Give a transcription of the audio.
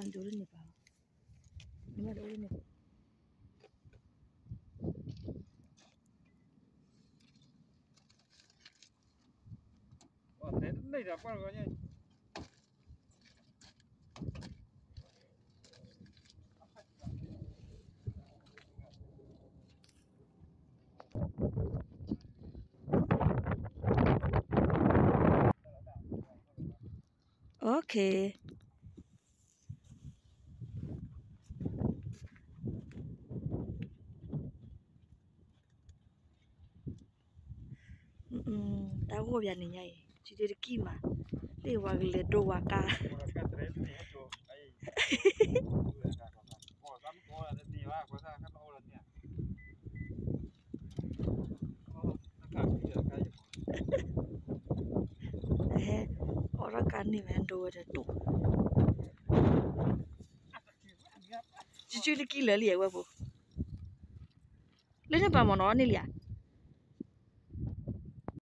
နဒိလၢန့ၣ်ပၤ, နဘၣ်တအိၣ်လၢန့ၣ်ပၤ. တၢ်ဂီၢ် ပၠးနံၤညါအံၤ ကံဒ့တကံၢ်မး, လၢပှၤကလဲၤဒိဝဲကါ ဟဲအီၣ်တၢ်ကါန့ၣ် မ့ၢ်ဒိဝဲဒီးတူၢ်, ကံကံၢ်လၢာ်လံဝဲဖိ, လၢန့ၣ်ပၤမ့ၢ်နီၤန့ၣ်လံဧါ.